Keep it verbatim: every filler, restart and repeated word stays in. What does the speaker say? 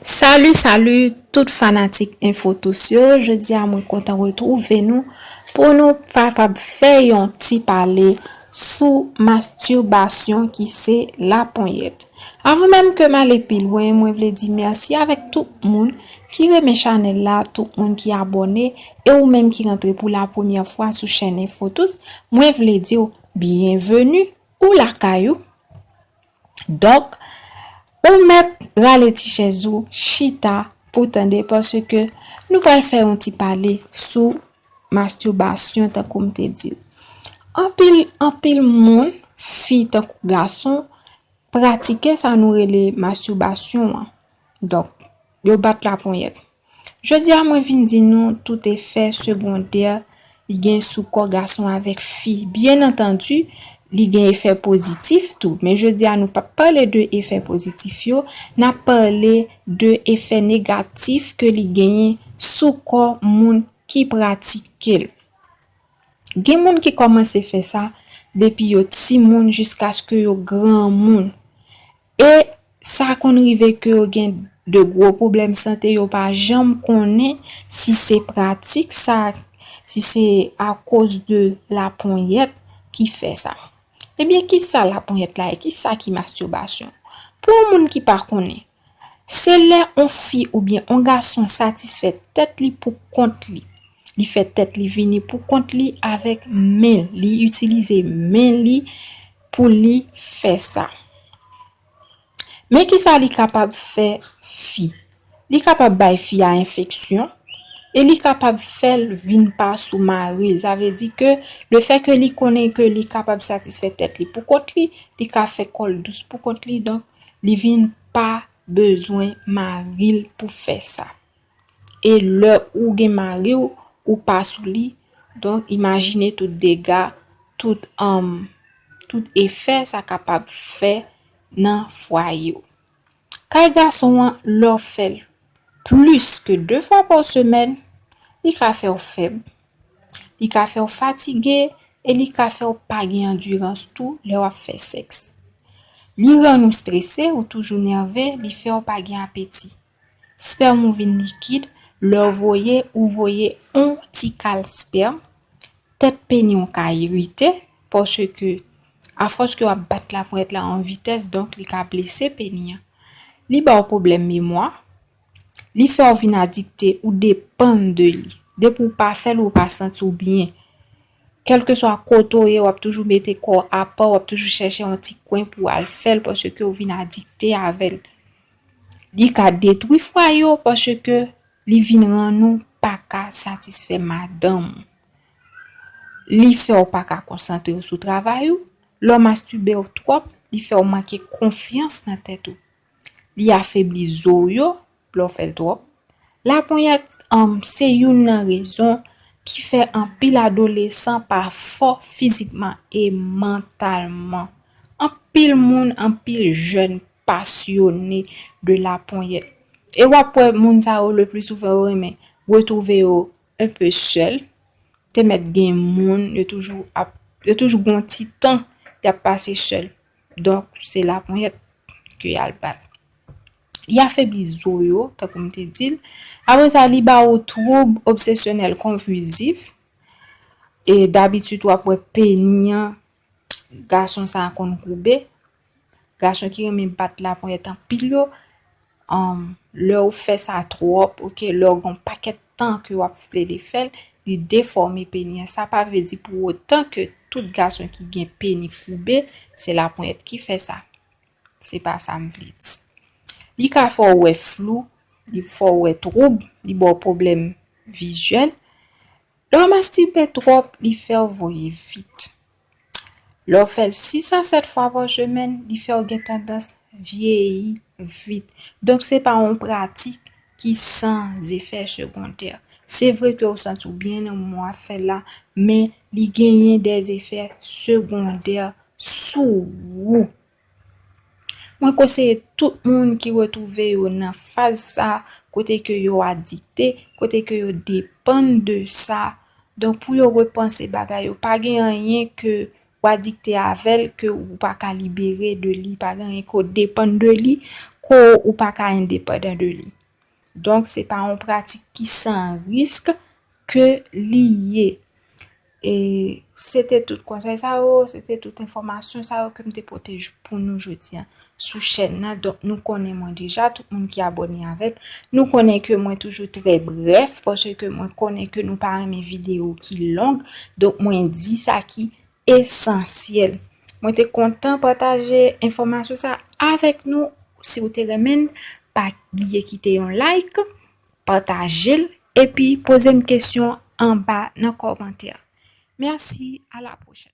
Salut, salut tout fanatik Info Tous yo. Jodi a mwen kontan retwouve nou pou nou kapab fè yon ti pale sou mastibasyon ki se laponyèt. Avan menm ke m ale pi lwen, mwen vle di mèsi avèk tout moun ki renmen chanèl la, tout moun ki abòne, e ou menm ki rantre pou la premyè fwa sou chèn Info Tous, mwen vle di w byenveni ou lakay ou. Donk, ou mèt rale ti chèz ou, chita pou tande, paske nou pral fè yon ti pale sou mastibasyon, tankou m te di l. Anpil, anpil moun, fi tankou gason, pratike sa nou rele mastibasyon an. Donk, yo bat laponyèt. Jodi a, mwen vin di nou tout efè segondè li gen sou kò gason avèk fi. Byen antandi, li gen efè pozitif tou. Men jodi a, nou p ap pale de efè pozitif yo, n ap pale de efè negatif ke li genyen sou kò moun ki pratike l. Gen moun ki kòmanse fè sa depi yo timoun jiskaske yo granmoun. E sa konn rive ke yo gen de gwo pwoblèm sante, yo pa janm konnen si se pratik sa, si se akoz de laponyèt ki fè sa. Ebyen, ki sa laponyèt la ye? Ki sa ki mastibasyon? Pou yon moun ki pa konnen, se lè yon fi oubyen yon gason satisfè tèt li pou kont li. Li fè tèt li vini pou kont li avèk men l. Li itilize men li pou li fè sa. Men ki sa li kapab fè fi? Li kapab bay fi a enfeksyon e li kapab fè l vin pa sou mari l. Sa vle di ke lefètke li konnen ke li kapab satisfè tèt li pou kont li, li ka fè kò l dous pou kont li, donk li vin pa bezwen mari l pou fè sa. E lè ou gen mari w, ou pa sou li, donk imajine tout dega, tout, um, tout efè sa kapab fè nan fwaye w. Kay gason an, lè w fè l plis ke de fwa pa semèn, li ka fè w fèb, li ka fè w fatige e li ka fè w pa gen andirans tou lè w ap fè sèks. Li rann ou strese, ou toujou nève, li fè w pa gen apeti. Spèm ou vin likid, lè w voye, ou voye yon ti kal spèm. Tèt peni w ka irite, paske afòs ke w ap bat laponyèt la an vitès, donk li ka blese peni an. Li ba w pwoblèm memwa, li fè w vin adikte, ou depann de li. Depi w pa fè l, ou pa santi w byen. Kèlkeswa kote w ye, w ap toujou mete kò w apa, w ap toujou chèche yon ti kwen pou w al fè l, paske w vin adikte avè l. Li ka detwi fwaye w paske li vin rann ou pa ka satisfè madanm ou. Li fè w pa ka konsantre w sou travay ou. Lè w mastibe w twòp, li fè w manke konfyans nan tèt ou. Li afebli zo w yo, lè w fè l twòp. Laponyèt, um, se youn nan rezon ki fè anpil adolesan pa fò fizikman e mantalman. Anpil moun, anpil jèn pasyone de laponyèt. E w ap wè moun sa yo le pli souvan yo renmen retwouve yo un peu sèl. Te mèt gen moun, yo toujou ap, yo toujou gon ti tan y ap pase sèl. Donk, se laponyèt ke y al bat. Li afebli zo yo, tankou m te di l. Apre sa, li ba ou twoub obsesyonèl konvizif. E dabitid, w ap wè peni an, gason sa a konn koube. Gason ki renmen bat laponyèt anpil yo, um, lè w fè sa twòp, oke, lè w gen yon pakèt tan ke w ap plede fè l, li defòme peni an. Sa pa vle di pou otan ke tout gason ki gen peni koube, se laponyèt ki fè sa. Se pa sa m vle di. Li ka fè w wè flou, li fè w wè twoub, li ba w pwoblèm vizyèl. Lè w mastibe twòp, li fè w voye vit. Lè w fè l sis a sèt fwa pa semèn, li fè w gen tandans vyeyi vit. Donk, se pa yon pratik ki san efè segondè. Se vre ke w santi w byen nan moman w ap fè l la, men li genyen de efè segondè sou ou. Mwen konseye tout moun ki retwouve yo nan faz sa, kote ke yo adikte, kote ke yo depann de sa. Donk, pou yo repanse bagay yo, pa gen anyen ke ou adikte avè l, ke ou pa ka libere de li, pa gen anyen ke w depann de li, ke ou pa ka endepandan de li. Donk, se pa yon pratik ki san risk ke li ye. E se te tout konsèy sa yo, se te tout enfòmasyon sa yo ke m te pote pou nou jodi a sou chèn nan. Donk, nou konnen mwen deja, tout moun ki abòne avè m, nou konnen ke mwen toujou trè brèf, paske mwen konnen ke nou pa renmen videyo ki long. Donk, mwen di sa ki esansyèl. Mwen te kontan pataje enfòmasyon sa avèk nou. Si w te renmen l, pa bliye kite yon like, pataje l, epi poze m kesyon anba nan kòmantè. Mèsi, a la pwochèn.